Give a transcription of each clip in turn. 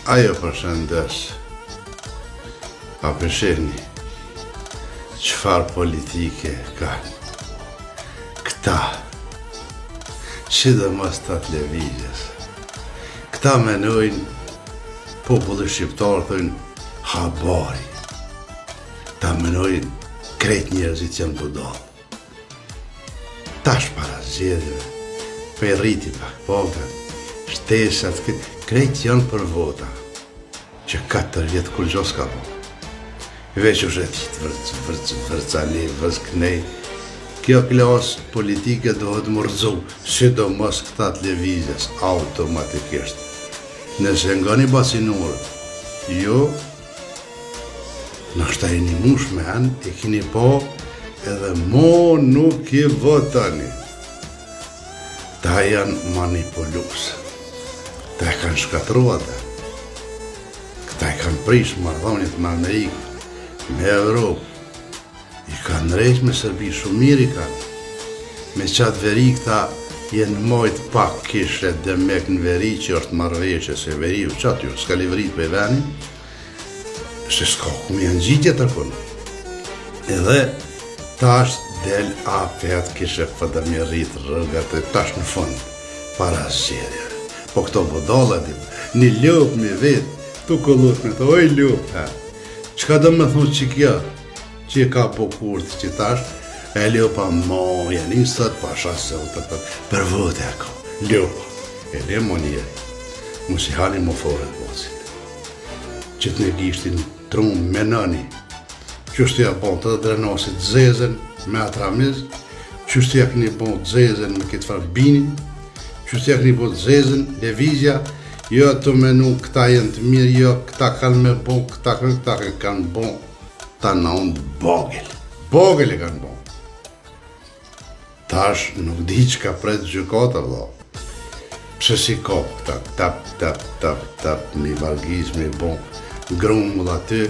Ajo përshëndes. A pe shihni çfarë politike kanë këta, sidomos këta të lëvizjes. Këta menojnë populli shqiptar thojnë habari. Ta menojnë krejt njerëzit janë budallë. Tash para zgjedhjeve, po i rriti pak pagat, shtesat, krejt janë për vota, që 4 vjet kurgjo s'ka bo. Veç u shetit, vërc, vërc, vërc, anej, vërc, knej. Kjo klasë politike duhet m'u rrëzu, sidomos këta të lëvizjes, automatikisht. Nëse ngoni Bacinur, jo, Nashta jeni mush men, e kini po, edhe mo nuk i votoni. Ta janë manipulus. Ta e kanë shkatru atë. Këta e kanë prish marrëdhëniet me Amerikë, me Evropë. I kanë ndreq me Serbi, shumë mirë i kanë. Me qatë veri këta jenë majt pak kishe demek në veri që është marrëveshje se veriu qaty, s'ka livrit për venin, se s'ka ku me janë gjitje të kun. Edhe tash del apet kishe për me rrit rrogat e tash në fund, para zgjedhjeve. Po këto budalla, një lopë me vetë, tu kollut me të, oj lopë, ha. Çka do me thonë që kjo, që e ka po Kurti që tash, e lopa mo, janë një sot pasha se u të të për vote e ka, lopa, e le mo njeri, mos i hani mo foret bocit, që të në gishtin trum me nëni, qështu ja bon të Drenasit zezën me atë Ramiz, qështu ja këni bon zezën me këtë farë binin, qështu ja këni bon zezën, levizja, jo të menu këta jenë të mirë, jo këta kanë me bon, këta kanë, këta kanë, kanë bon, ta nëndë bogel. Bogel e kanë bon. Tash nuk di çka pret gjykata vëlla. Pse si kap këta tap tap tap tap mi vargiz mi bon grumbull aty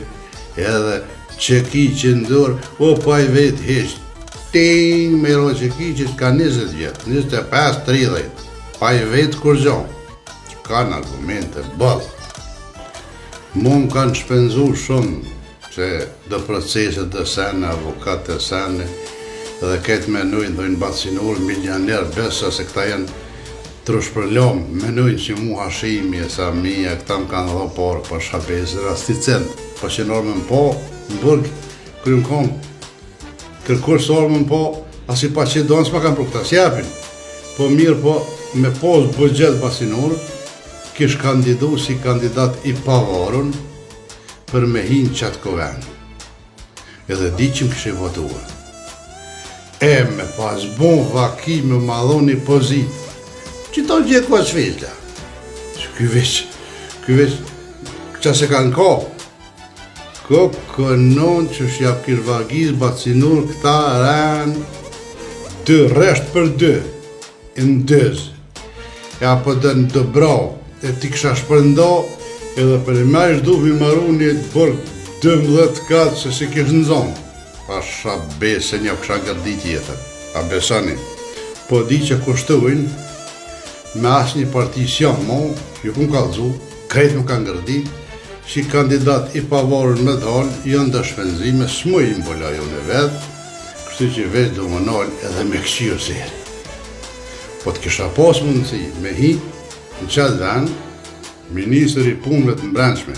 edhe çekiçi n'dorë o pa i vet hiç ting me ro çekiçit ka 20 vjet 25 30 pa i vet kurgjo kanë argumente boll mu më kanë shpenzu shumë Se do procese do sene, avokat e sene, dhe këtë menojnë, thojnë Bacinur, milioner, besa se këta janë trushpërlom, menojnë që mu Hashimi e Samia, këta më kanë dho pare, po shabezën, as ti cent, po që normën po, në burg, krym konë, kërkur së ormën po, as i pa që donë, s'ma kanë pru këta, s'japin. Po mirë, po, me pos buxhet Bacinur, kish kandidu si kandidat i pavarun, për me hi në qatë kuvend. Edhe di që më kishe votuar. E me pas bon vaki me ma dhonë një pozit. Që to gjë kua Sveçla. Që ky veç, ky veç, qa se kanë ko. Ko kënon që shjap kish vagiz, Bacinur këta ren, dy rresht për dy. Në dyz, e apo dhe në Dubravë, e ti kisha shpërnda, edhe për e me du mi maru një burg 12 katë se si kish në zonë. Pasha besën ja kisha gërdi tjetër. A besoni? Po di që kushtojnë, me asnjë parti s'jam mo, ju kum kallzu, krejt më kanë gërdi, si kandidat i pavarur me dal, janë do shpenzime, s'muj i mbuloj unë vetë, Kështu që veç do më nal edhe me këqyrë seri. Po të kisha pas mundësi me hi në qatë vend, ministër i punëve të mbrendshme,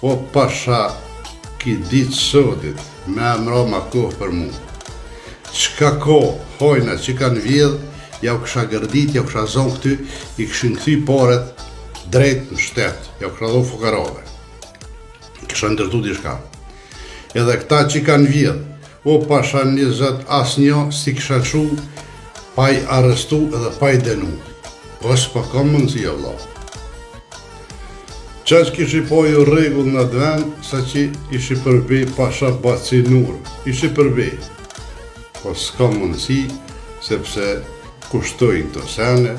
o pasha ki ditë sotit me emra ma kohë për mu. Çka ko hojna që kanë vjedh, ja u kisha gërdit, ja u kisha zonë këty, i kishin kthy paret drejt në shtet, ja u kisha dhonë fukarave. Kisha ndërtu diçka. Edhe këta që kanë vjedh, o pasha 20 asnjë s'i kisha lshu pa i arrestu edhe pa i dënu. Po s'po kam mundësi o vlla. Qaq kishi po ju rregull në atë vend, sa që ishi përbi pasha Bacinur, ishi përbi. Po s'ka mundësi, sepse kushtojnë këto sene,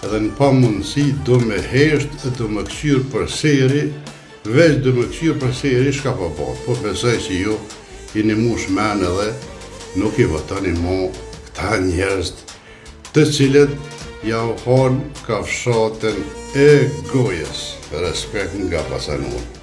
edhe në pa mundësi do me hesht e do me këqyrë për seri, Veç do me këqyrë për seri shka po bohet, po besoj që ju jeni mush men edhe nuk i votoni mo këta njerëz të cilët Jau han kafshatën e gojës. Respekt nga Baca Nuri.